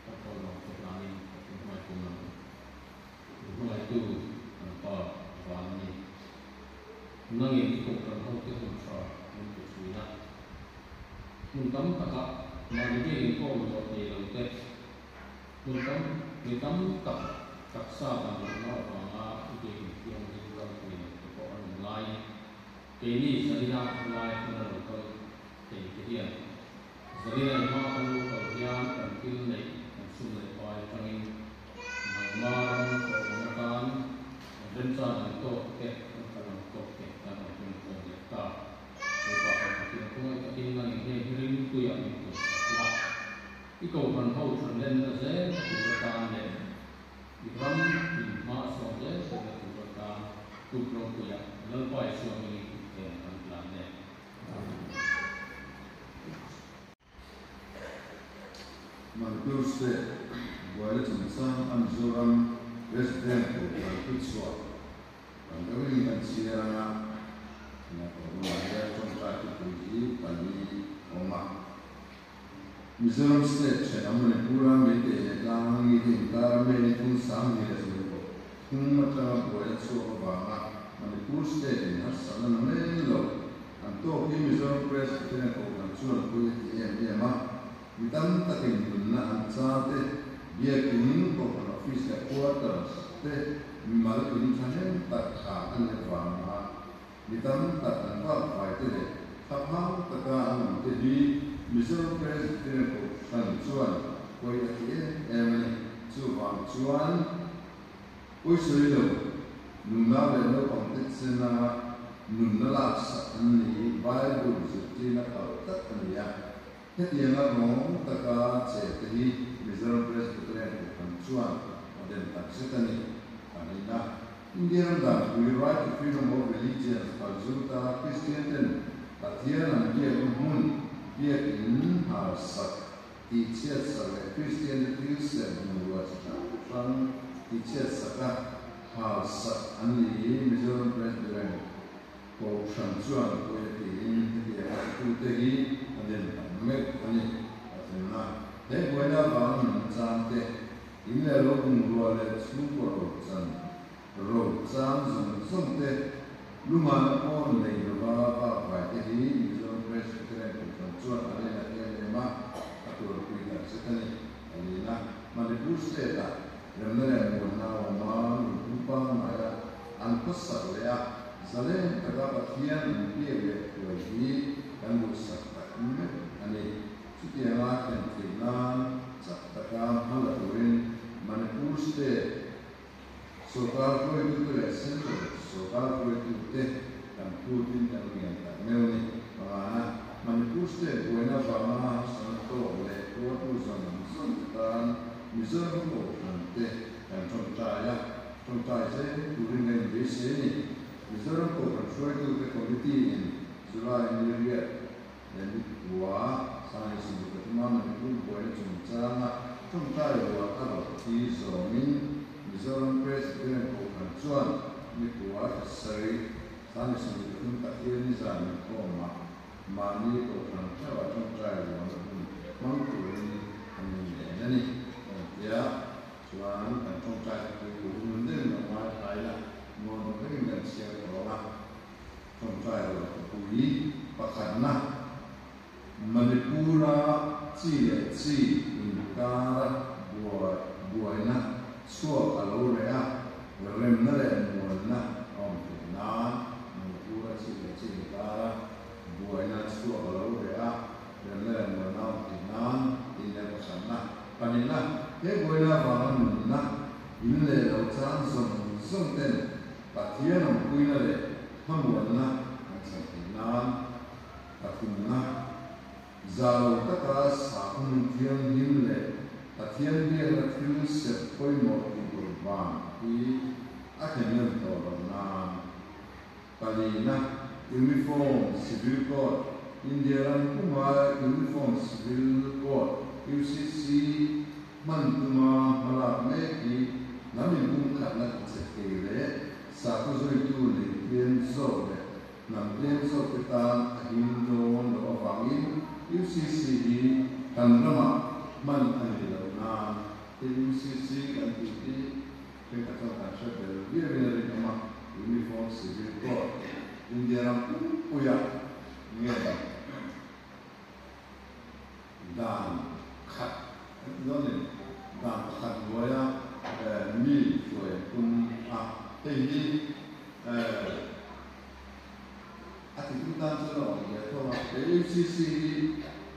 Kan kal vang te hlanin Pathian hmai kum ang i hmangaihtu kan Pa van a ni. Nangin i kohhran hote hun tha min pe thin a. Hmun tam takah mahni biak inkhawm zawh thei lo te, hmun tam mi tam tak taksa dan lohna avanga i biak inthianghlim kal thei lo te pawh an awm laiin keini Zarina lai hmuna lo kal thei te hian Zarina i hma kan lo kal hian kan thil neih kan sum leh pai atangin nangma ram thawhawm atan kan remchan ang tawk te kan kal ang tawk te kan rawn tum khawm leh ta. Lalpa kan Pathian khawngaih takin nangin heng hi ringtuiah min tum sak la. I kohhran ho thanlenna zel tur atan leh i ram in hma a sawm zel theihna tur atan tuk ropuiah Lalpa Isua hmingin kuttheng kan tlan e. Manipur State buaina chungchang a Mizoram President tur kan thu chhuah. chhiar anga a tawp lamah hian tawngtai thupui hi pali a awm a. Mizoram State thenawm Manipur-a Meitei leh Tlang mite inkara May ni thum 23 atanga buaina chhuak avanga Manipur State in harsatna na men lo an tawk hi Mizoram Presbyterian Kohhran chuan pui a ti em em a. Mi tam takin nunna an char te, Biakin, Kohhran Office leh Quarters te mimal in thahnem tak khar a nih avanga Mi tam tak an vak vai te leh thlaphang taka an awm te hi Mizoram Presbyterian Kohhran chuan pawi a ti em em a ni. Chuvang chuan pawisawi lo nunau leh naupang te chena nunna laksak an ni Bible zirtirna kalh tlat a ni a. Hetianga rawng taka che te hi Mizoram Presbyterian Kohhran chuan a dem tak zet a ni. Pahnihna. India ram danpui Right to Freedom of Religion palzuta Kristian ten Pathian an biakna hmun biakin harsak tihchhiatsak leh Kristian te thil serh bungrua chi hrang hrang tihchhiatsak a harsak an ni i Mizoram Presbyterian Kohhran chuan pawi a tiin hetiang a titute hi a dem tak meuh a ni. Pathumna, he buaina avanga nunna chang te, in leh lo bungrua leh chhungkaw rochan, ro chang zawng zawng te, lumana pawh nei lova vak vai te hi Mizoram Presbyterian Kohhran chuan a len a em em a, a tuarpui tak zet a ni. Palina, Manipur State-ah remna leh muanna a awm a, nunphung pangngaia an khawsak leh a zalen taka Pathian an biak leh thuai hi kan duhsak tak meuh a ni. Chutianga thlen theih nan chak taka hma la turin Manipur State sorkar hruaitute leh Central sorkar hruaitute kan phutin kan ngen tak meuh a ni. Pangana, Manipur State buaina vanga harsatna tawk leh tuartu zawng zawng te tan Mizoram Kohhran te kan tawngtai a, tawngtai zel turin kan inbeisei a ni. Mizoram Kohhran hruaitute Committee in July ni riat leh ni kua Sangli 13 a Manipur buaina chungchanga tawngtai rual a rawt hi zawmin Mizoram Presbyterian Kohhran chuan ni kua thla sarih Sangli 23 Pathian ni zan inkhawmah Mahni kohhran theuh a tawngtai rualna hun hmang turin an inlen a ni. Engtia chuan kan tawngtai te pui ku hun deuhin lo ngai thlai la, nuam takin kan chhiar tawh ang a. Tawngtai rual te pui pakhatna Manipur-a chi leh chi inkara buai buaina chhuak a lo reh a, remna leh muanna a awm theih nan Manipur-a chi leh chi inkara buaina chhuak a lo reh a, remna leh muanna a awm theih nan inleh pakhatna, pahnihna, he buaina avanga nunna in leh lo chan zawng zawng ten Pathian awmpuina leh thlamuanna an chan theih nan pathumna, za lo taka sakhaw nun thianghlim leh Pathian biakna thil serh pawimawh tih tur vang hi a thlen tawh loh nan. Palina, Uniform Civil Code, India ram puma Uniform Civil Code, UCC, hman tuma hmalak mek hi hnam inpumkhatna tichhe thei leh sakhaw zuitu nei tlem zawk leh hnam tlem zawkte tan a him dawn loh avangin UCC hi kan ramah hman a ni loh nan hei UCC kan tih hi Thenkhat chuan kan hre tel viauin a rinawm a, Uniform Civil Code, India ram pumpuia nge dan khat kan ti dawn ni, dan pakhat hnuaia mi hruai an tum a, hei hi a ti tum tan chuan a awm ve thawng a, he UCC hi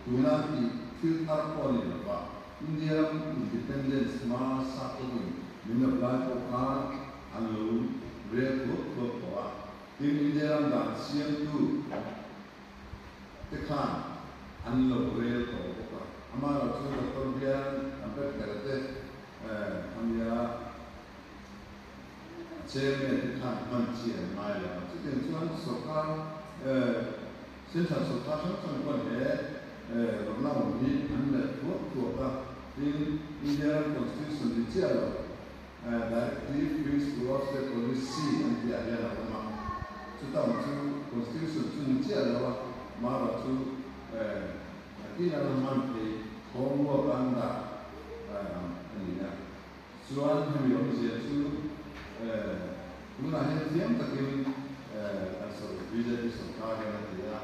tuna an tih thil thar pawh a ni lo va, India ram independence hma sa pawhin min lo lai pawh khan an lo rel thuak thuak tawh a, tin India ram dan siamtu te khan an lo rel tawh bawk a, amaherawhchu chu Doctor B R Ambedkar te ania. A chairman te khan hman chi an ngai lo a, chutiang chuan sorkar central sorkar hrang hrang pawn he rawtna awm hi an melh thuak thuak a, tin India ram constitution ni chiah lo directive principle of state policy an tih ah hian a awm a. Nakinah la hman thei thawm ruak an dah ang a ni a. Chuan hemi awmzia chu tunah hian thiam takin kan bjp sorkar hian a ti a,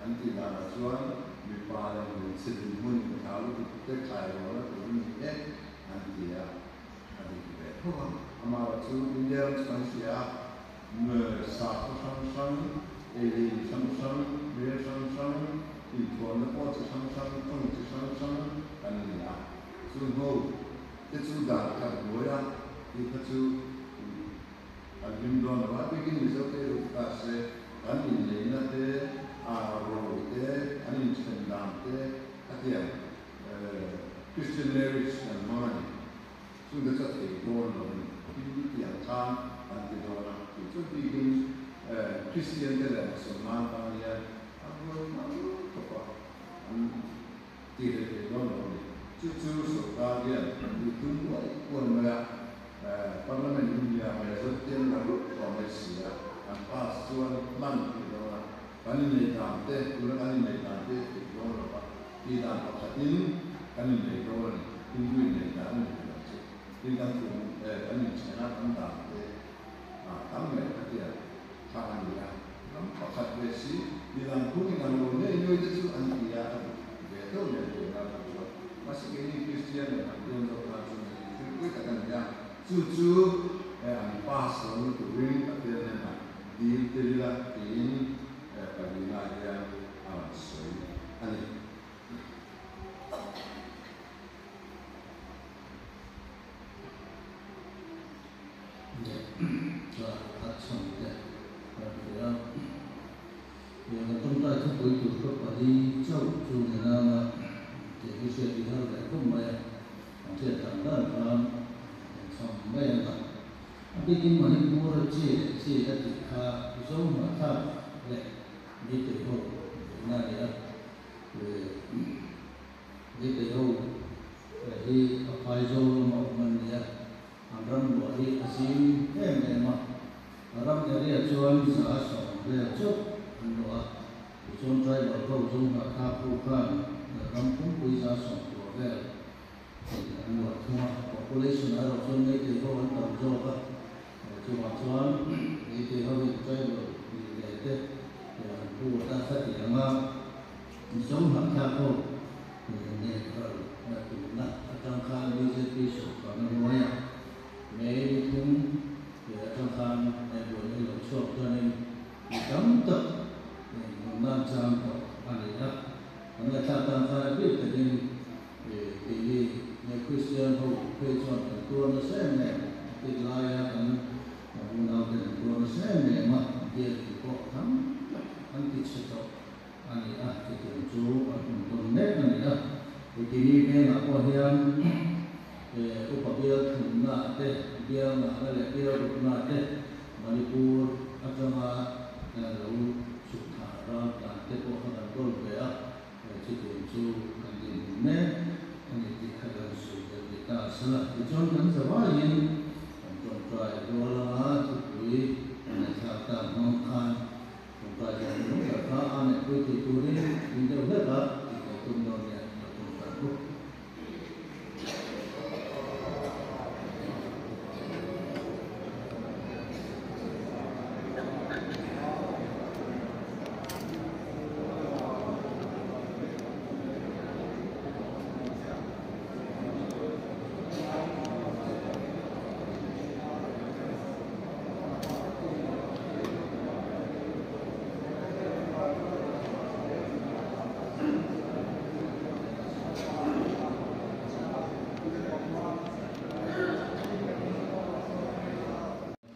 an tih danah chuan mipa leh hmeichhe dinhmun inthlau lutuk te khai rualna tur a ni e an ti a, a dik ve tho a. Amaherawhchu India ram chu kan hria a, sakhaw hrang hrang, ei leh in hrang hrang, hmel hrang hrang, inthuamna pawh chi hrang hrang, tawng chi hrang hrang kan ni a. Chu ho te chu dan khat buai a tih kha chu an hlim dawn lo a, bikin Mizo te erawh chu ta se kan inneihna te, a ro te, an inthen dan te a tiang Christian marriage kan hmang a ni. Chungte chu a thei dawn lo a ni. Hindu tih ang khan an ti dawn a, tih chu bikin Christian te leh Musalman tan hian a buai hma khawp a, an Ti ve thei dawn lo a ni. Chu chu sorkar hian tih tum uai uai mai a, Parliament India majority an la rup tawh mai si a, an pass chuan hman thei dawn a, kan innei dan te, tuna kan innei dan te a thei dawn lo va, tih dan pakhatin kan innei dawn a ni, Hindu innei dan a ni thei lo chu. Tin kan thu kan inchhen a, kan dan te tam mai kha tia kha a ni a. Ram pakhat ve si, midang phung in ang lo nei nuai te chu an ti a, a duh ve deuh leh tun a kan chuan. Mahse keini Kristian leh kan tuan zawk tan chuan hei hi thil pui tak a ni a, chu chu an pass lo na turin Pathian hnenah dil tir ila tiin palina hian a rawn sawi a ni. Leh tah a chhan te kan hria a. He kan tawngtai thupui tur kha pali chauh chu ni nana tih hi hriat i har ve khawp mai a, kan hriat dan dan khan kan chham mai ang a. A bikin Manipur a chi leh chi a tih kha zo hnahthlak leh Meitei ho buaina a ni a. Meitei ho hi a phai zo lama awm an ni a. An ram luah hi a zing em em a, a ram area chuan 100 vel chauh an luah a, tichuan tribal ho chu ngahthak ho khan ram pumpui 110 vel in an luah thung a, population ah erawh chuan Meitei ho an tam zawk a, chuvang chuan Meitei ho in tribal nih ve te an phut a, khatiang a Mizo ngahthak ho neih ral tumna atang khan bjp sawrkarna hnuaiah May ni thum leh atang khan buaina hi lo chhuak tanin mi tam tak nunna chang tawh a ni a. Kan ngaihthlak tan khan a bik takin keini nge Kristian ho phei chuan kan tuar nasa em em a tih laia kan unaute an tuar nasa em em a, biak in pawh tam tak an ti chhe tawh. A ni a, chutiang chu a hun tawn mek a ni a. Keini vengah pawh hian upa bial thumna te, bial ngahna leh bial rukna te, Manipur atanga lo chhuk thla ral dan te pawh kha kan kawl ve a, chutiang chu kan dinhmun mek a ni tih kha kan sawi tel ni ta sela. Tichuan kan zavaiin kan tawngtai rual anga thupui kan ngaihthlak tak hmang khan Tawngtai zawng zawng tak kha a neihpui thei turin in deuh hlek a tih lo tum dawn nia lo tawngtai bawk.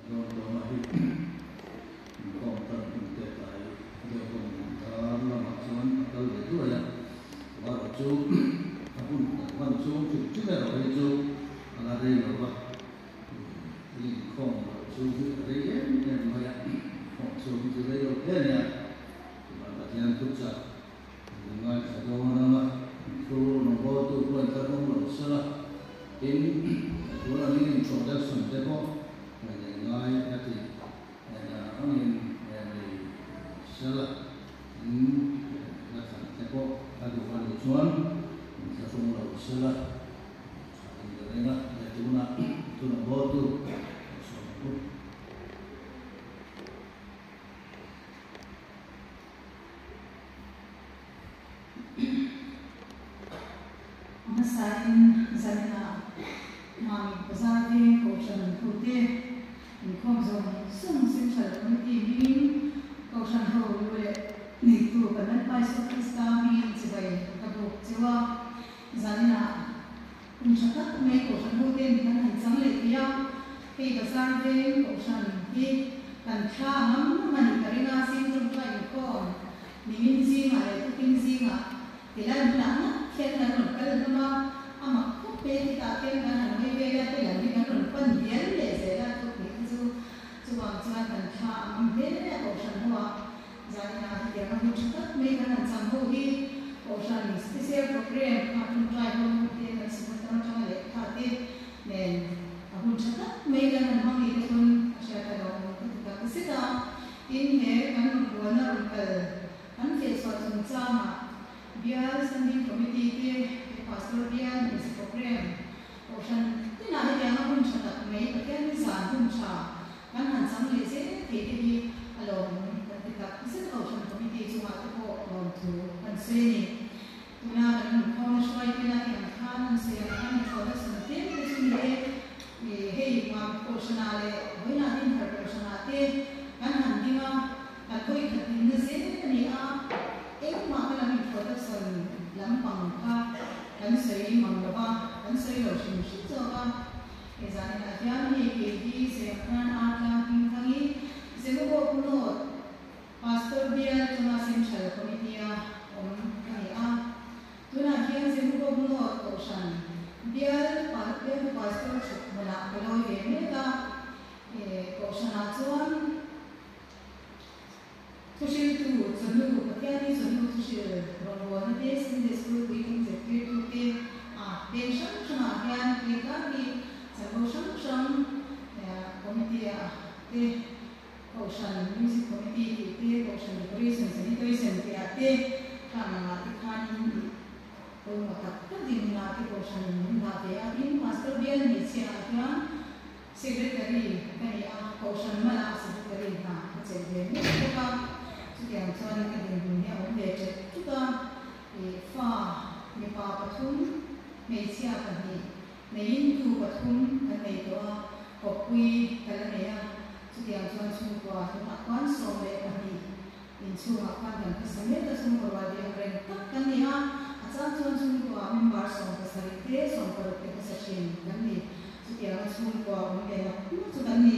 Lawmtawma hi inkhawm tan hun te tlai deuh hun dar lamah chuan a kal ve duai a, Vara chu a hun kan hman chhung hrim hrim erawh hi chu a la rei lo va. Inkhawm loh chu hi a rei em em mai a, inkhawm chhung hi chu rei lo hle a nia. Chuan Pathian thu chak min ngaithla dawn ang a, thu rawngbawltu pawh in tla rawng lo sela, tin tuna min introduction te pawh nei ngai a ti angin nei sela, in la thlan te pawh. Hote inkhawm zawng zawng Central Committee hmingin Kohhran ho lu leh neitu kan Lalpa Isua Krista hmingin chibai ka buk cheu a. Zaninah kum tha tak mai Kohhran hoten kan han chang leh thei a, hei bazar veng Kohhran hi kan thla ngam ngam a nih ka ring a, zing tawngtai inkhawm nimin zingah leh tukin zingah Tilai hmunah ngat khian kan rawn kal hlawm a, a mak khawp mai a, khitah khian kan han hawi vel a, helam hi kan rawn pan dial leh zel a, thawkni kha chu chuvang chuan kan thla a ngam hle a, Kohhran ho ah zaninah hetiang a hun tha tak mai kan han chang ho hi Kohhran special program kha tawngtai ho te kan sikul tam atanga lehkha te nen a hun tha tak mai kan han hmang ni te pawn a hriat a lo awm ka ti tak zet a, tin he kan rawngbawlna rawn kal An fehchhuah chungchangah Bial Standing Committee te he Pastor Bial Hmeichhe Programme Kohhran tinah hetianga hun tha tak mai Pathian zan hun tha kan han chang leh zel thei te hi a lawmawm kan ti tak zet a Kohhran Committee chungah te pawh lawmthu kan sawi a ni. Tuna kan inkhawmna hruaitena te ang khan an sawi ang khan introduction tlem te chu ni e, hei Mam Kohhranah leh Vawiinah Dinthar Kohhranah te kan han ding a, Kan vawikhat dinna zel a ni a, engmah ka lam introduction lampang kha kan sawi mang lo va, kan sawi lo hrim hrim zawk a. He zaninah hian hei kei hi Serkhan a tlang hming thang i Zemabawk North Pastor Bial atanga Central Committee-a awm ka ni a. Tunah hian Zemabawk North Kohhran Bial Bialtu Pastor thut hmunah ka lawi ve mek a, Kohhranah chuan Thuhriltu, Chawhnu, Pathianin chawhnu thuhril rawngbawlna te, Sunday School puitling zirtirtu te a peng hrang hrangah hian hei hi chanvo hrang hrang committee ah te, Kohhran Music Committee tih te, Kohhran Decoration Sanitation tih ah te khang angah te khanin ih pawimawh tak tak dinhmunah te Kohhranin min dah ve a, tin Pastor bial hmeichhia ah hian Secretary ka ni a, Kohhran mala Secretary hna ka chelh ve mek bawk a, chutiang chuan ka dinhmun hi a awm ve ṭet ṭut a, ih fa mipa pathum, hmeichhia pahnih neiin tu pathum kan nei tawh a, kawppui ka la nei a, chutiang chuan chhungkua tunah khuan 12 inchhungah khuan kan hmasa mek a, chhungkua rual ve ang reng tak kan ni a, a chang chuan chhungkua member 17 te 16 te hmasa ṭhin kan ni. Chutianga chhungkua awm ve nak nak chu kan ni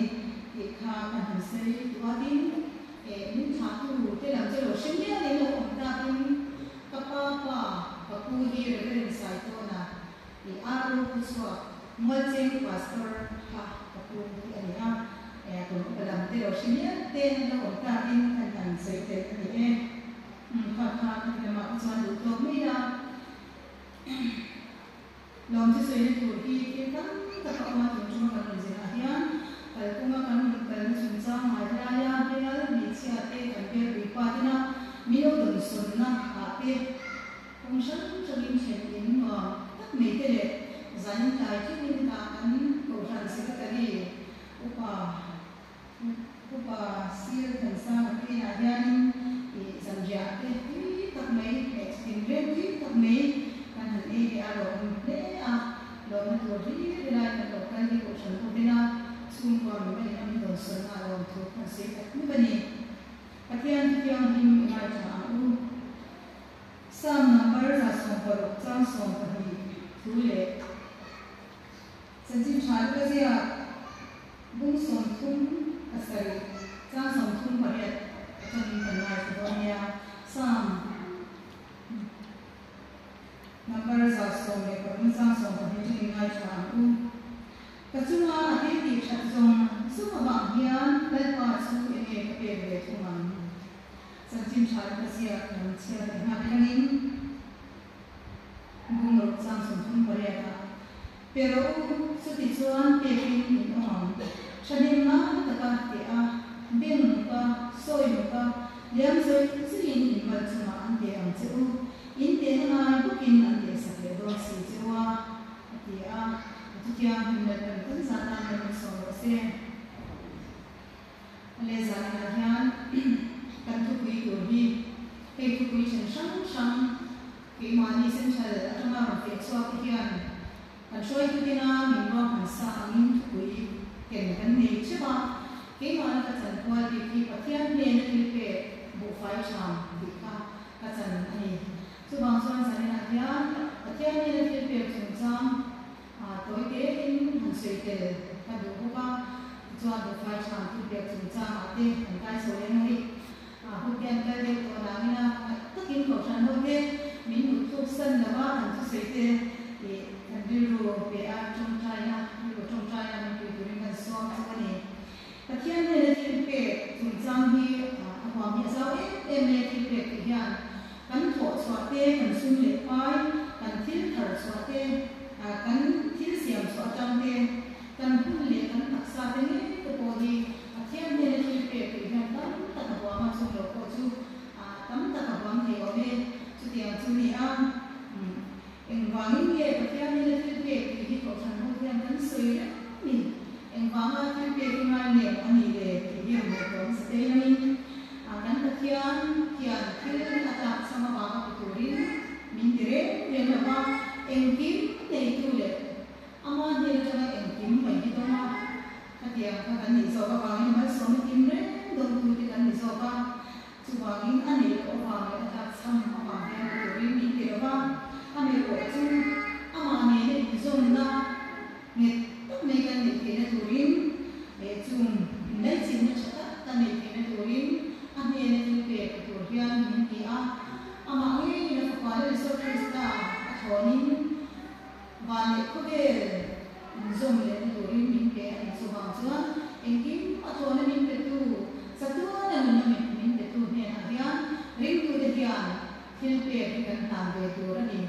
tih kha kan han sawi duh a, tin eh min thlahtu te lam chu lo hre mial in lo awm takin ka pa pa ka pu hi Reverend Saitawna tih RO pu chhuak Mualcheng Pastor kha ka pu hi a ni a, eh kum upa lam te lo hre mial te an lo awm takin kan han sawi tel a ni e. Kha kha ka ti lamah kha chuan duh tawk mai la. Lawm chu sawina tur hi thil tam tak a awm a, tun chunga kan rawn zinah hian kalpunga kan rawn kalna chungchang ngai laia bial hmeichhia te kan bial puipa tena milo dawnsawnna ah te kawng hrang hrangin then in nuam tak mai te leh zanin tlai thlengin hetah kan Kohhran Secretary Upa Upa Sir Thansanga te inah hianin ih zanriah te tui tak mai leh chitin reng tui tak mai kan han ei leh a, lawm hle a, lawmna tur hlir helai kan lo kal hi Kohhran ho tena chhungkua mi malin a min dawnsawnna a lawm thu kan sawi tak mek a ni. Pathian thu thianghlim i ngaithla ang u. Psalm number 160 chang 12 thu leh Chanchin tha luka ziak bung 37 chang 38 atangin kan ngaithla dawn nia. Psalm number 116 chang 12 atangin ngaithla ang u. Ka chunga a thil tih that zawng zawng avang hian Lalpa chu enge ka pek ve thung ang? Chanchin tha luka ziak lam chhiar leh nghak ilangin. Bung ruk chang 38 ah pe rawh u, chuti chuan pekin in awm ang. Thahnem ngai taka ti a, beng muka, sawi muka, liam zawih zawih in mal chungah an teh ang che u, in tehna ngai bawkin an tehsak leh dawn si che u a, a ti a. A thutiang hlim Lalpan kan zah tan kan insawm rawh se. A leh zaninah hian kan thupui tur hi hei thupui then hrang hrang keimahni central atanga rawn feh chhuak te hian kan hruaitu tena min ruahman sa angin thupui ken kan nei theuh a, keimahna ka chan pual bik hi Pathian hnena thil pek buhfai ṭham tih kha ka chan a ni. Chuvang chuan zaninah hian Pathian hnena thil pek chungchang tawi tein han sawi tel ka duh bawk a, tichuan buhfai ṭham thil pek chungchangah te kan kai chho leh ang a ni. Hun te an kal deuh tawh nangin a ngaih takin kohhran ho te min mut thluk san lo a, kan thusawi te ih kan rilru pe a tawngtaina, rilru tawngtaina min pui turin kan sawm chu a ni. Pathian hnena thil pek chungchang hi a huam hi a zau em em mai a, thil pek tih hian kan thawh chhuah te, kan sum leh pai, kan thil thar chhuah te, kan thil siam chhuah atang te, kan hun leh kan taksa te ngei te pawh hi Pathian hnena thil pek tih hian tam tak a huam a, chung lo pawh chu tam tak a huam thei awm e. Chutiang chu ni a, engvangin nge Pathian hnena thil pek tih hi Kohhran ho hian kan sawi reng ni? Engvanga thil pek hi ngai nge maw a nih le tih hi rawn ngaihtuah hmasa tei langin kan Pathian hian thil a tlak chham avanga pe turin min ti reng reng lo va, engkim neitu leh Ama hnen atanga engkim mai hi dawng a, khatiang kha kan nih zawk avangin malsawmna kim reng dawngtute kan ni zawk a, chuvangin a neih loh avang leh a tlakchham avang hian pe turin min ti lo va, a melh chu amah nena inzawmna nghet tak mai kan neih theihna turin leh chung inlaichinna tha tak kan neih theihna turin a hnena thil pek pe tur hian min ti a, amah ngeiin a Fapa Lal Isua Krista a thlawnin. Van leh khawvel inzawm lehna turin min pe a ni. Chuvang chuan engkim a thlawhna min petu, chatuana nuna min petu hnenah hian ringtute hian thil pek hi kan hlan ve tur a ni.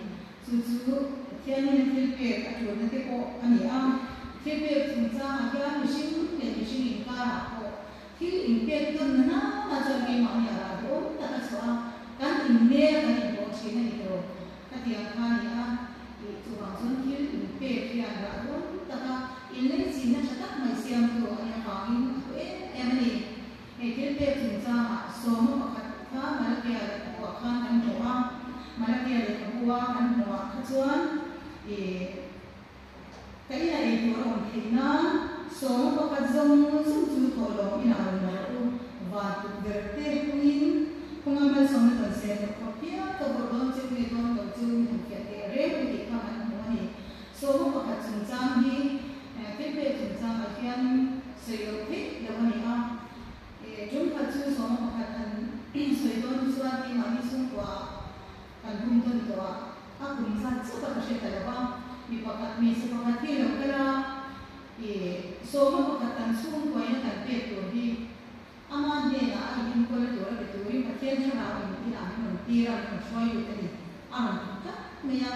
Chu chu Pathianin a thil pek a tulna te pawh a ni a. Thil pek chungchangah hian mihring leh mihring inkarah pawh thil inpek tawnna nana chuan keimahni a rah duhawm tak a chhuah a, kan innel a kan inpawh thin a ni tawh. Khatiang kha a ni a, tih chuvang chuan thil inpek hian rah dawn taka inleichihna tha tak mai siamtu a nih avangin a hlu em em a ni. Hei thil pek chungchangah sawma pakhat kha Malakia lehkhabuah khan kan hmu a, Malakia lehkhabua kan hmuhah kha chuan ih ka inah ei tur a awm theih nan sawma pakhat zawng zawng chu thawhlawm inah rawn la rawh u, van tuk ber te hawngin khawnga malsawmna tawn sen loh khawp hial ka vawrh dawn cheu nge dawn lo chu mi han fiah teh reng u tih kha kan hmu a ni. Sawma pakhat chungchang hi thil pek chungchangah hian sawi loh theih loh a ni a, tum khat chu sawma pakhat han sawi dawn chu chuan keimahni chhungkuaah kan hum tawn tawh a, a kum zat chauh a ka hre ta lo va, mi pakhat hmeichhe pakhat hi lo kal a, ih sawma pakhat kan chhungkuaina kan pek tur hi ama hnenah a inenkawl tur a pe turin Pathian thlarau in inah min rawn tir a, min rawn hruai lut a ni. A rawn ti tlat mai a,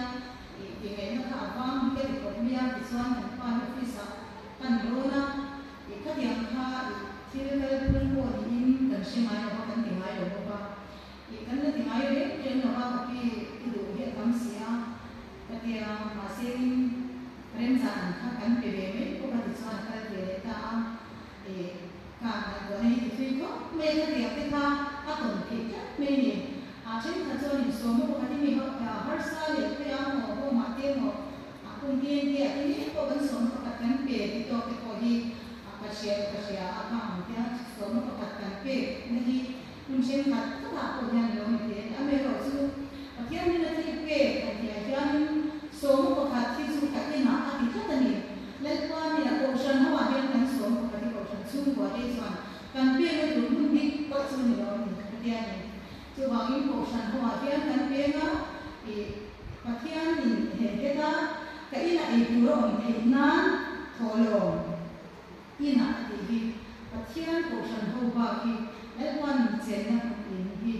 ih tingaihna kha a vang hi ka ti khawp mai a, tichuan kan pa hi office ah kan rawn a, ih khatiang kha ih thil kalphung pawh niin kan hre ngai lo va, kan ti ngai lo bawk a. Ih kan la ti ngai reng reng lo va, ka pi i duh hi a tam si a, ka tia, mahse in remchan ang kha kan pe ve mai bawk a tichuan a kal ve leh ta a, ih ka ngaihtuahna hi ti thui khawp mai a, khatiang te kha a tawn theih tlat mai a ni. A thenkhat chuan insawm a pakhat i mi harsa leh khawi a maw home ah te emaw a kum nghe nghe ah te ngei pawh kan sawmna pakhat kan pe ti tawk te pawh hi ka hria ka hria a kha ang tia sawmna pakhat kan pek na hi Hmun thenkhat khatah pawh hian lo ni thei a ni. Amaherawh chu Pathian hming a thil pek han tihah hianin sawma pakhat hi chu ka inah a ti tlat a ni. Lalpa nia Kohhran hoah hian kan sawma pakhat hi Kohhran chhungkua te chuan kan pekna tur hmun dik tak chu ni lo a ni Pathian in. Chuvangin Kohhran hoah hian kan peng a, ih Pathian in he heta ka inah ei tur a awm theih nan thawhlawm Inah a tih hi Pathian Kohhran ho bak hi Lalpan chenna in hi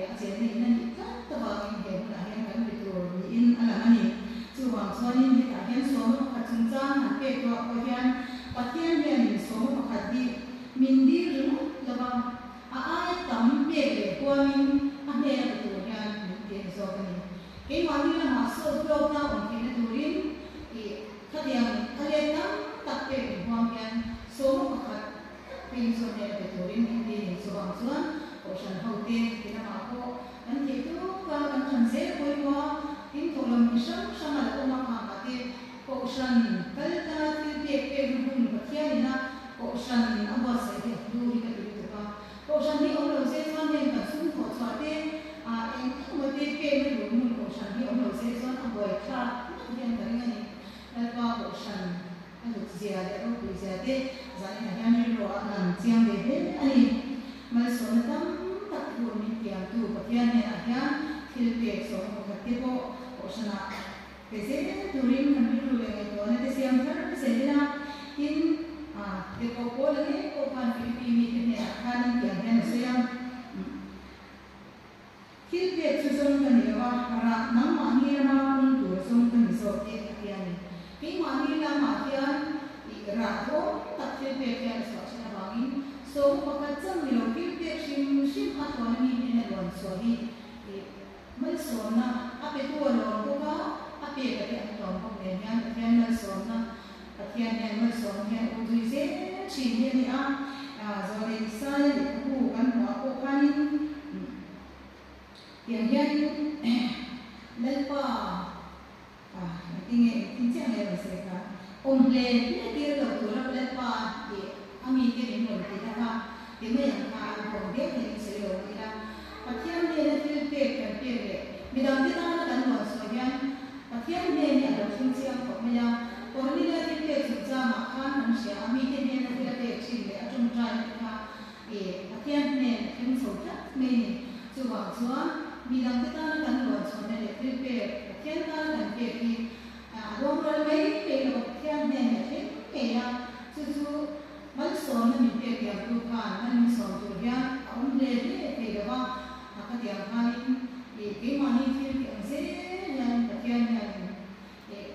a chenna in a nih tlat avangin he hunah hian kan pe tur niin a lang a ni. Chuvang chuanin hetah hian sawma pakhat chungchang han pek ruah pawh hian Pathian hianin sawma pakhat hi min dil ringawt lo va, a aia tam pek leh huamin a hnena pe tur hian min ti a ni zawk a ni. Keimahni lamah sawt hlawkna awm theihna turin ih Khatiang a let tam tak pek inhuam hian sawma pakhat tak phei chu a hmel pe turin min ti ni. Chuvang chuan Kohhran hote ti lamah pawh kan theih tuk a, kan than zel pawimawh a, tin thawhlawm chi hrang hrang a la awm a, khangah te Kohhran kal tanga thil pek pekna hmun Pathian ina. Kohhran a buatsaih hi a hlu hi ka ti lutuk a. Kohhran hi awm lo se chuan heng kan sum thawh chhuah te, eng emaw te pekna tur hmun Kohhran hi awm lo se chuan a buaithlak ngawt hian ka ring a ni. Lalpa Kohhran a hlut zia leh ropui zia te zaninah hian rilru ah lang chiang ve hle a ni. Malsawmna tam tak tur min tiamtu Pathian hnenah hian thil pek sawma pakhat te pawh Kohhranah Pe zel turin kan rilru leh ngaihtuahna te siam thar zel ila, tin, te pawh Paula ngei pawh khan Philippi mite hnenah khanin tiang hian a sawi a, Thil pek chu zawng ka ni lo a, rah nangmahni lama pung tur zawng ka ni zawk e a ti a ni. Keimahni lamah hian i rah duhawm tak thil pek hian a chhuah thin avangin sawma pakhat chang ni lo thil pek hrim hrim a thlawna mi hnena luan chhuah hi i Malsawmna a petu a lawm bawk a, a pek a te an lawm bawk nen hian Pathian malsawmna, Pathian hian malsawmna hian um zui zel thin hi a ni a. Zawlei Isaia lehkhabu kan hmuh ah pawh khanin tiang hianin Lalpa engtinge engtin chiah nge rawn sawi kha awm hle hle tir lo tura Lalpa tih a mite min rawn ti na kha ti mai ang kha an huam viau hian in sawi lo mai ila. Pathian hnena thil pek kan pek leh midangte tana kan rawn sawi hian Pathian hnen hi a lo thleng chiang khawp mai a. Cornelia thil pek chungchangah khan kan hria a, mite hnena thil a pek thin leh a tawngtaina te kha i Pathian hnen a thleng chho tlat mai a ni. Chuvang chuan midangte tana kan rawn chhuahna leh thil pek Pathian tana kan pek hi a ruamral mai mai lo a, Pathian hnen hi a thleng ngei a, chu chu Malsawmna min pek tiangtu khan mal min sawm tur hian a awm hle hle thei lo va, a ka tiang khanin ih keimahni thil tih ang zel hian Pathian hianin ih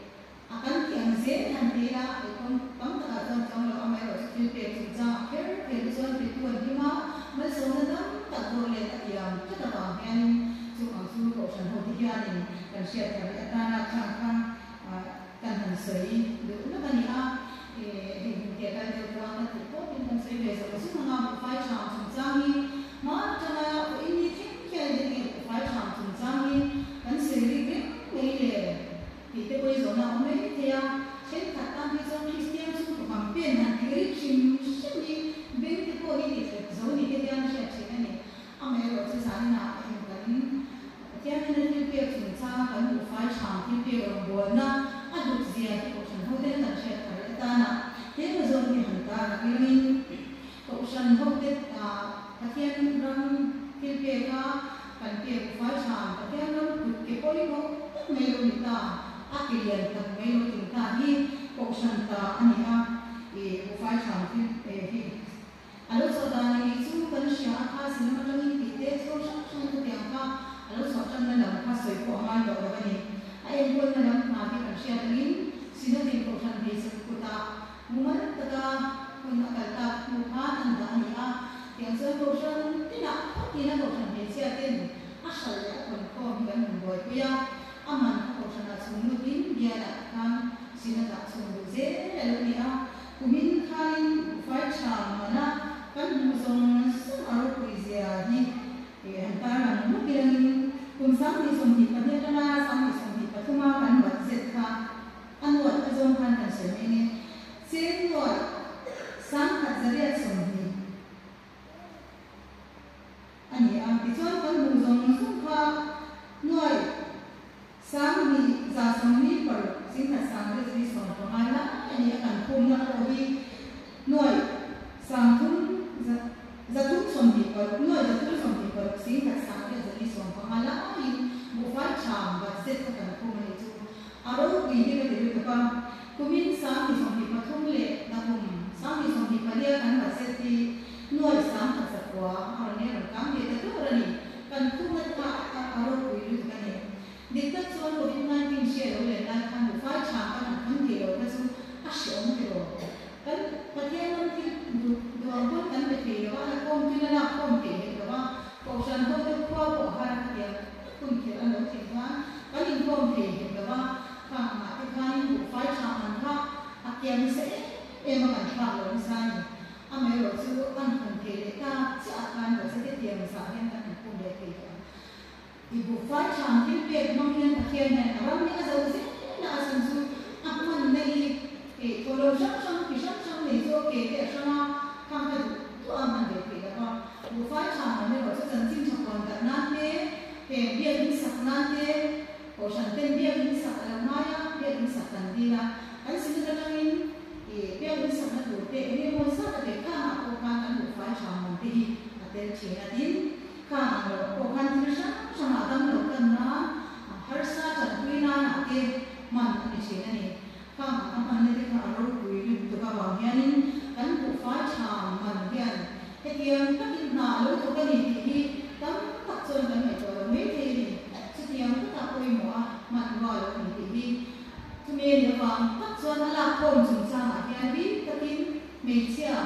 a kan tih ang zel hian ti ila ih kawng tam takah chuan chuang lo amaherawh chu thil pek chungchangah kher kher te chuan petu an hlim a, malsawmna tam tak vawr let a tiang tlat avang hianin chung ang chu Kohhran ho te hianin kan hriat thar leh atana khang kha kan han sawi duh lawk a ni a, hei hun te kal deuh tawh a kan tih pawhin kan sawi ve zawng zawng ang a, buhfai ṭham chungchang hi hma aṭanga pawhin ni thleng hian engtin nge buhfai ṭham chungchang hi kan sawi rik reng mai le tih te pawh i zawhna a awm mai thei a, ṭhenkhat tan hi chuan Kristian chhungkaw campaign han tih rik hrim hrim hi beng te pawh hi ti thlep zo ni te hian a hriat ṭhin a ni. Amaherawh chu zaninah heng kan Pathian hnena thil pek chungchanga kan buhfai ṭham thil pek rawngbawlna a hlut zia hi Kohhran hote kan hriat thar leh atana he hmazawn hi han tar ang ilangin Kohhran hote Pathian ram thil peka kan pek buhfai ṭham Pathian ram kut ke pawimawh tak mai lo ni ta, a ke lian tak mai lo tling ta hi Kohhran ta a ni a, i buhfai ṭham thil hi A lo chhuah dan leh kei chu kan hria a kha cinema atangin tih te chho hrang hrang khatiang kha a lo chhuah tanna lam kha sawi pawh a ngai tawh lo a ni. A enkawlna lam hna hi kan hriat angin Synod-in Kohhran hmeichhe kutah mumal taka hun a kal tak hnu khan an dah a ni a, tiang chuan Kohhran tinah khawtina Kohhran hmeichhia ten a hralh leh a khawnkhawm hi kan han buaipui a, a man kha Kohhranah chhung lutin bialah khan Synod-ah chhung luh zel a lo ni a. Kumin khanin buhfai tha mana kan hmuh zawng zawng a ropui zia hi han tarlang lawk ilangin kum 2022 atanga 2023 a kan budget kha a nuaih a zawng khan kan sawi mai nge cheng nuaih 1820 a ni a. Tichuan kan hmuh zawng zawng kha nuaih 2146 10 pangai lai a ni a, kan phumna pawh hi nuaih sangthum 326 nuaih 326 1115 laiin buhfai ṭham budget kha kan phum a nih chu. A ropui hi ka ti lutuk a, kumin 2023 leh nakum 2024 kan budget hi nuaih 1100 a rawn eng rawn kang ve ta dur a ni. Kan phumna te kha a ropui lutuk a ni. Dik tak chuan Covid 19 hria lo len lai khan buhfai ṭha kan han thawn thei lo kha chu a hreawm ti lo. Kan Pathian ram thil duh duh ang pawn kan pe thei lo a, la khawm tuin a lak khawm theih hek lo a, Kohhran ho te khua pawh a har a khatiang hun khelh an lo thlen khan kan inkhawm thei hek lo a, khang angah te khanin buhfai ṭha man kha a kiam nasa em em a kan thlak lo nasa a ni. Amaherawh chu an hawn thei leh ta chiah ah khan budget te tiang zah hian kan han khum leh thei tawh ang. I buhfai ṭham thil pek hmang hian Pathian hian a ram hi a zo zel a, a chhan chu a hmanna hi thawhlawm te kohhran ten biak in sak a lo ngai a, biak in sak kan dil a, kan synod atangin ih biak in sakna tur te eng emaw zat a pe khangah pawh khan kan buhfai tha man te hi a tel thin a, tin khang ang loh pawh khan thil hrang hrangah damlo tan nan harsa tanpui nanah te hman a ni thin a ni. Khang a hmanna te kha a ropui lutuk avang hianin kan buhfai tha man hian hetiang takin hna a lo thawk a ni tih hi tam tak chuan kan ngaihtuah lo mai thei a ni. Chutiang taka pawimawh a hmanrua lo ni tih hi chumi a nih avang tak chuan a lakkhawm chungchangah hian bik takin hmeichhia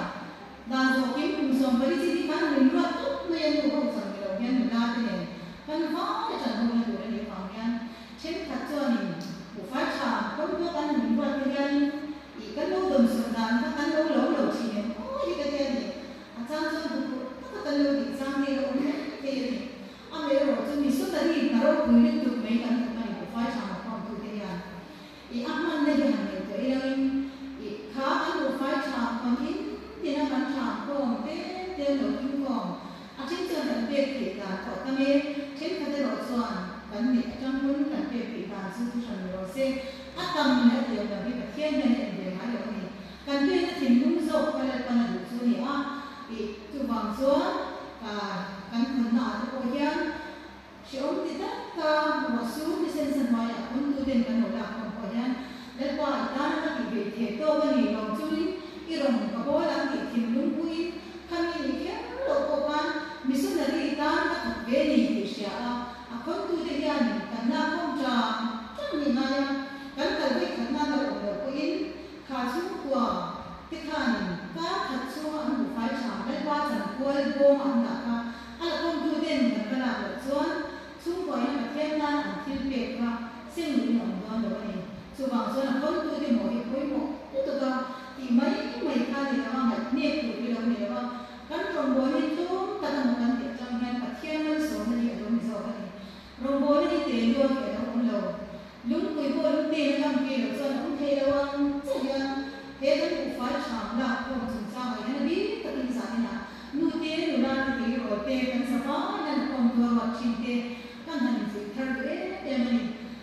dan zawhkim kum 14 chin hi khan an inruat tawp mai a, nu ho chang ni lo hian nula te nen kan vai a tanhona tur a nih avang hian Thenkhat chuanin buhfai tha kawngpawh kan han inruat te hianin ih kan lo dawnsawn dan kha kan lo lawm lo thin em aw hi ka ti a ni. A chang chuan huphurh taka kan lo tih chang te a awm mai thei a ni. Amaherawh chu missionary hna ropui lutuk mai kan thawk a ni buhfai tha hmuhkhawmtu te hian. Ih a hmanna hi han ngaihtuah ilangin ih kha kan buhfai tha khawn in tina kan tha khawm te te an lo kingkhawm. A then chuan kan pek theih dan pawh tam e, thenkhat erawh chuan kan neih atang pawn kan pek theih dan chu thu hran ni rawh se. A tam leh a tlem lo hi Pathian hian a en ve ngai lo a ni. Kan pekna thinlung zawk kha Lalpan a duh chu a ni a, ih chuvang chuan ka kan khawnna ah te pawh hian hrehawm ti tak ka ruah su ni sen sa hnuaiah pawn tuten kan lo lak khawm pawh hian Lalpa i tana ka tih ve theh tawk a ni lawm chungin i rawn ka bawl ang tih thinlung puiin khami ni kher loh pawh khan missionary tan ka thawk ve ni tih hria a, a khawntute hianin kan lak khawm tang tang ni ngai a, kan kal vawi khat nan lo awm loh pawhin kha chhungkua te khanin kar khat chhunga an buhfai tha Lalpa chankual bawma an dah kha a la khawmtuten kan va lak loh chuan Chhungkuaina Pathian tan an thil pek kha seng luhin a awm dawn lo a ni. Chuvang chuan a khawntute maw hi pawimawh lutuk a tih mai mai kha ni lo a, ngaihnep tur hi lo ni lo a, kan rawngbawlna hi tlawm tak emaw kan tih atang hian Pathian malsawmna hi a lo ni zawk a ni. Rawngbawlna hi te luak hi a lo awm lo. Lungpui pawh lungten a kam phei loh chuan a awm thei lo ang chiah hian he kan buhfai ṭham lak khawm chungchangah hian a bik takin zaninah Nu te, nula te, tleirawl te, kan zavai hian a khawm tuar ruat thin te kan han infuih thar duh em em a ni.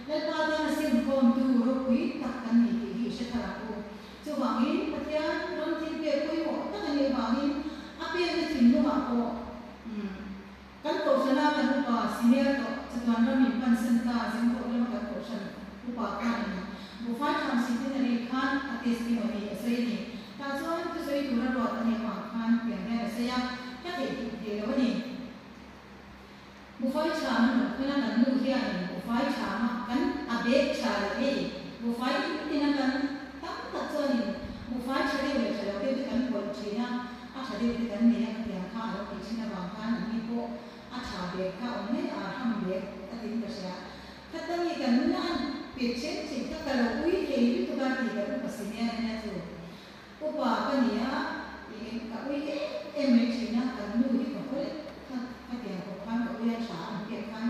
Lalpa tana sim khawmtu ropui tak kan ni tih hi i hre thar ang u. Chuvangin Pathian ram thil pek pawimawh tak a nih avangin a pekna thinlungah pawh umm kan kohhrana kan upa senior tawh chatuan ram in pansan ta zingkhawh lama kan kohhran upa khanin buhfai tham centenary khan a testimony a sawi a ni. Tah chuan thusawi tura ruat a nih avang khan tiang hian a sawi a, ka theihnghilh thei lo a ni. Buhfai chham a nawm khan a kan nu hianin buhfai chhama kan a bag tha leh hei buhfai in tina kan tam tak chuanin buhfai tha deuh leh tha lo deuh te kan pawlh thin a, a tha deuh te kan nei a khatiang kha a lo tih thin avang khan an ni pawh a tha bag kha awm mai a, arham bag a tin ka hria. Khatami kan nuna an pe then thin kha ka lo ui thei lutuk a tih ka upa si nen a nia chu. Upa ka ni a, i eng ka ui em em mai thin a, kan nu hi ka haw leh kha khatiang khawp khan ka ui a tha an pek khan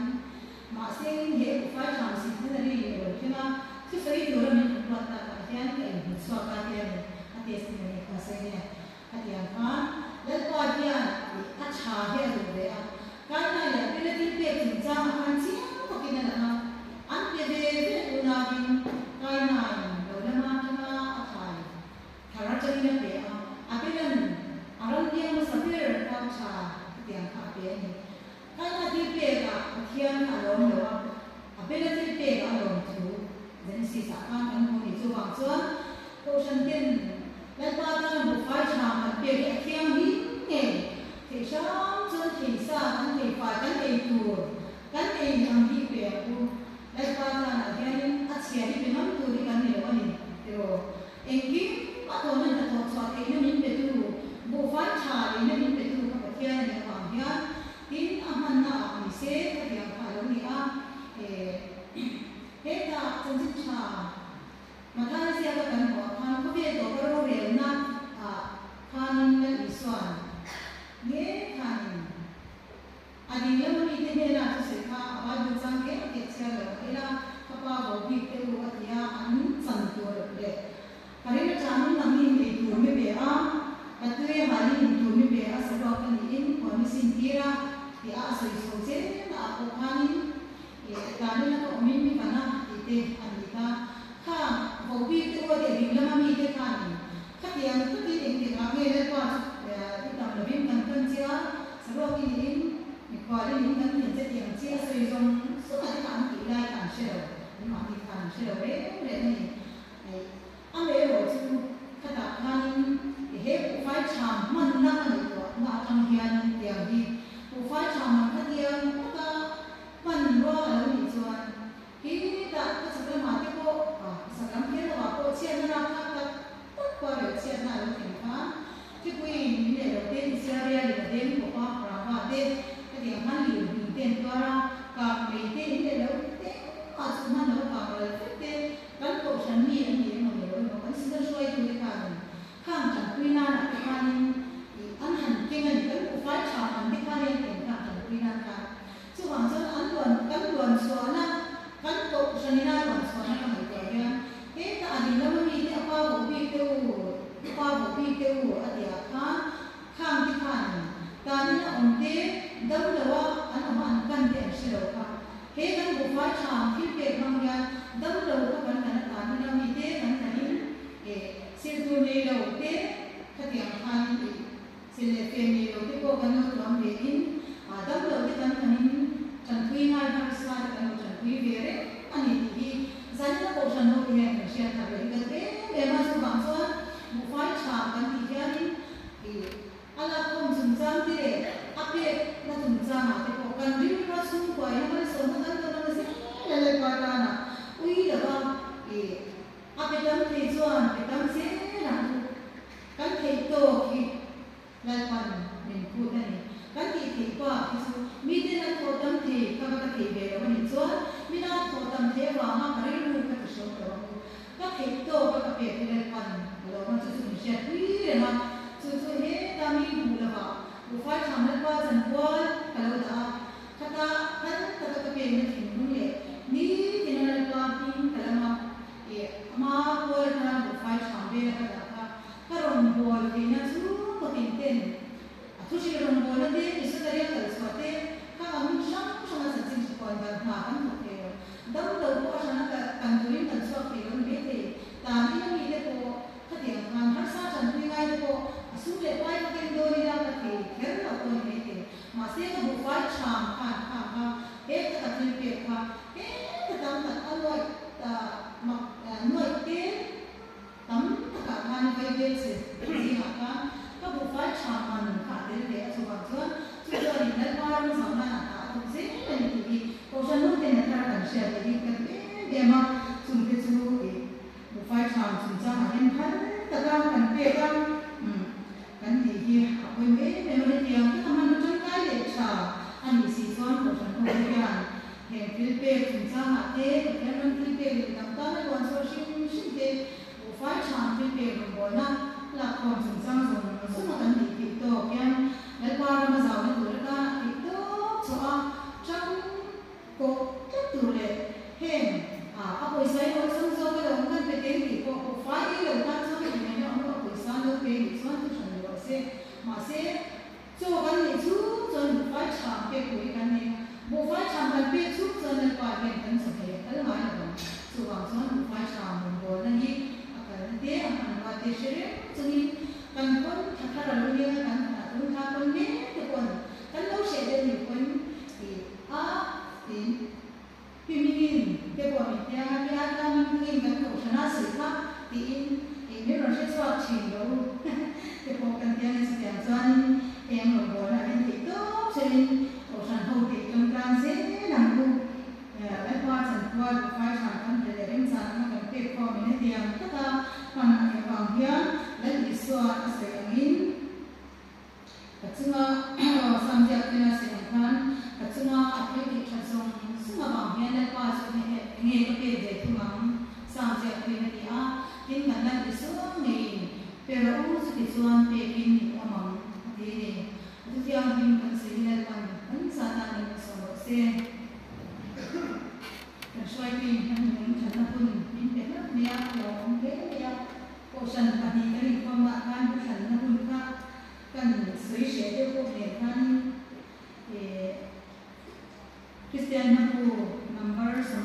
mahse in he ufai tham centenary a lo thleng a, thusawi tura min han ruat takah hian ka inhmu chhuak a tia ni a testimony kha a sawi nia. Khatiang khan Lalpa hian ih a tha hi a duh ve a, Kaina leh Abela thil pek chungchangah khan chiang takin a lang a, an pe ve ve unauin Kainain lo lama atanga a thlai thar atangin a pe a, Abela'n a ram piang hmasa ber kha tha khatiang kha a pe a ni. Kaina thil pekah Pathian kha a lawm lo a, Abela thil pekah a lawm thu Genesis-ah khan kan hmu a ni. Chuvang chuan Kohhran ten Lalpa tana buhfai tha kan pek hi a thianghlim ngei. Theih hram chuan theisa kan theifai kan ei tur kan ei ang hi pe ang u. Lalpa tanah hianin a chhia hi pe ngam tur hi kan ni lo a ni tiraw. Engkim a tawna hnathawh chhuah theihna min petu, buhfai tha leina min petu kha Pathian a nih avang hian tin a hmanna ah ni se khatiang kha a lo ni a. Hetah chanchin tha Mathaia ziaka kan hmuh ah khan khawvel tawpa rorelna ah khanin Lal Isua'n nge khanin a ding lama mite hnena thusawi kha a Bible chang kher a kek chhiar lo mah ila ka pa bo bik te u a ti a, an chan tur leh ka ring atangin nangin ei tur mi pe a, ka tui a halin in tur mi pe a, saruak ka niin khuan mi sin tir a ti a a sawi chho zel na ah pawh khanin i. Tanina ka awmin mi kana tih te a ni kha. Khang vohbik te aw leh ding lama mite khanin khatiang takin engtikah nge Lalpa chu i tam lovin kan pan che a, saruak i niin mikhualin in kan thlen che tih ang chi a sawi zawng zawng a te kha an tih lai kha an hre lo, anmahni khan an hre lo reng reng a ni. Amaherawh chu khatah khanin he buhfai ṭham hmanna ka ngaihtuahna aṭang hian tiang hi buhfai ṭham ang khatiang taka hman rual a lo nih chuan Khi tah ka chhak lamah te pawh sak lam kher lovah pawh chhiatna rap thlak tak tak pawh a rel chhiatna a lo thleng khan Thipuiin min leh lo te Insiaria leh a deng pawp a Rava te khatiang khan lir hming te an tuar a, kang mei te in leh lo te engmah chu hman lo kang ral fek te kan kohhran mi an ni emaw ni lo emaw kan sikul hruaitute khanin khang tanpui nanah te khanin ih an han keng a ni kan buhfai tha man te khan i an ken khang tanpui nan khan Chuvang chuan an luan kan luan chhuahna, kan kohhranina luan chhuahna ka ngaihtuah hian hetah a ding lama mite a pa voh bik te u, pa voh bik te u a tih ah khan khang te khanin tanina awm te dam lo a an awm a an pan te an hre lo kha. He kan buhfai tham thil pek hmang hian dam lo kha kan kan a tanina mite kan kanin eh sil tur nei lo te khatiang khanin ih Chil leh fe nei lo te pawh kan lo tuam ve in, dam lo te kan thanin tanpui ngai harsa te kan lo tanpui ve reng a ni tih hi zanin a kohhran ho te hian kan hriat thar leh hi kan em em a, chuvang chuan buhfai tha kan tih hianin ih a lakkhawm chungchang te leh a pek na chungchang ah te pawh kan rilru a chhungkua in a malsawmna kan dawn ang zel a Lalpa tana ui lova ih a pe tam thei chuan pe tam zel ang u. Kan theih tawk hi Lalpan min phut a ni. Kan tih theih bak hi chu miten an thawh tam thei kha ka ka thei ve lo a nih chuan mina thawh tam thei avanga ka rilru ka ti hrawm lo ang u. Ka theih tawk a ka pek hi Lalpan a lawm a, chu chu min hriat pui reng a, chu chu heta mi hmuh lovah buhfai tham Lalpa chanpual ka lo dah a, khata phal taka ka pekna thinlung leh nitin a Lalpa hming ka lam a. Ih, ama kual atana buhfai ṭham vela ka dah kha ka rawn bawl theihna chu kawtin ten a thu hrilh rawn bawlna te, missionary a kal chhuah te, khang ang hmun hrang hranga chanchin hre kuan dan hna kan thawk thei lo. Dam lo pawh a hrana ka kan turin kan chhuak thei lo ni maithei. Tan ina mite pawh khatiang khan harsa ṭanpui ngai te pawh a sum leh pai ka keng dawn ila ka thei kher lo pawh ni maithei. Mahse ka buhfai ṭham khan khang kha he ka ka thil pek kha he ka tam tak a nuaih ta mak nuaih te tam takah khan vai vel che zingah khan ka buhfai ṭham man kha a tel ve a chuvang chuan chu chuan in Lalpa ram zau nan a hna a thawk zel a ni tih hi Kohhran ho ten a thar kan hriat leh hi kan em em a, chungte chu ih buhfai ṭham chungchangah hian phal taka kan pek a. Kan tih hi a pawimawh em em a, hetiang taka hmanraw tangkai leh tha a nih si chuan Kohhran ho te hian heng thil pek chungchangah te, Pathian ram thil pek leh midang tana luan chhuah hrim hrim te, buhfai tham thil pek rawngbawlna lakkhawm chungchang zawng zawnga kan tih theih tawk hian Lalpa rama zauna tur atana theih tawp chhuah a tang kawh tlat tur leh heng a pawisa hi awlsam zawk a lo awm kan pe teng tih pawh buhfai ei lo tan chuan tih mai na awm lo a pawisa an lo pe nih chuan thu hran lo se. Mahse, chaw kan neih chhung chuan buhfai tham pek tur hi kan nei a, buhfai tham kan pek chhung chuan Lalpa hian kan chaw hei a kal ngai lo ang. Chuvang chuan buhfai tham rawn bawlna hi a kalna te a hmanrua te hre reng chungin kan pawn tha thar a lo nia kan tun thla pawn mek te pawh kan lo hreh deuh ni pawn tih a tin Pi Mingin te pawh min tiang a, Pi Ata Mingin kan kohhran a sawi kha tiin ih min rawn hre chhuak thin lo te pawh kan tiang e chutiang chuanin eng rawn bawlna a en theih tawp chein kohhran ho te i tawngtan zel ang u. Lalpa chanpual buhfai hram kan hle leh remchan anga kan pek khawm in hetiang taka hman a nih avang hian Lal Isua a sawi angin, Ka chunga Samziak tena sawi ang khan ka chunga a thil tih that zawng zawng avang hian Lalpa chu enge ka pek ve thung ang Samziak tuin a ti a, tin kan lan ti suang ngeiin pe rawh u chuti chuan pekin i awm ang a ti a ni. A thu thianghlim kan sawi hi Lalpan kan zat ah min sawm rawh se. Kan hruaituin kan nung thatna hun min pe hlauh mai a, a lawmawm hle mai a. Kohhran pahnih kan inkhawmnaah khan hruhranna hun kha kan sawi hreh deuh bawk nen khanin Kristian hmabu hnam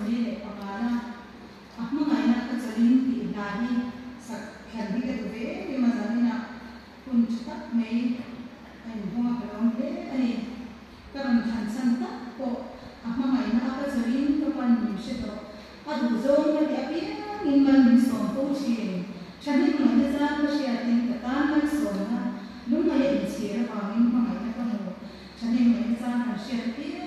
45 na a hmangaihna ka chawlin tih hla hi sak thlan hi ka duh ve em em a, zaninah hun tha tak mai a inhawng a ka lawm hle a ni. Ka rawn thlan chhan tak pawh a hmangaihna a ka chawlin ka pan min hre tawh. A duh zawng ka ti apiangin mal min sawm fo thin. Thahnem ngaihna chang ka hriatin ka tan malsawmna lungngaih a inchhir avangin hmangaihna ka hmu. Thahnem ngaihna chang kan hriat apiangin.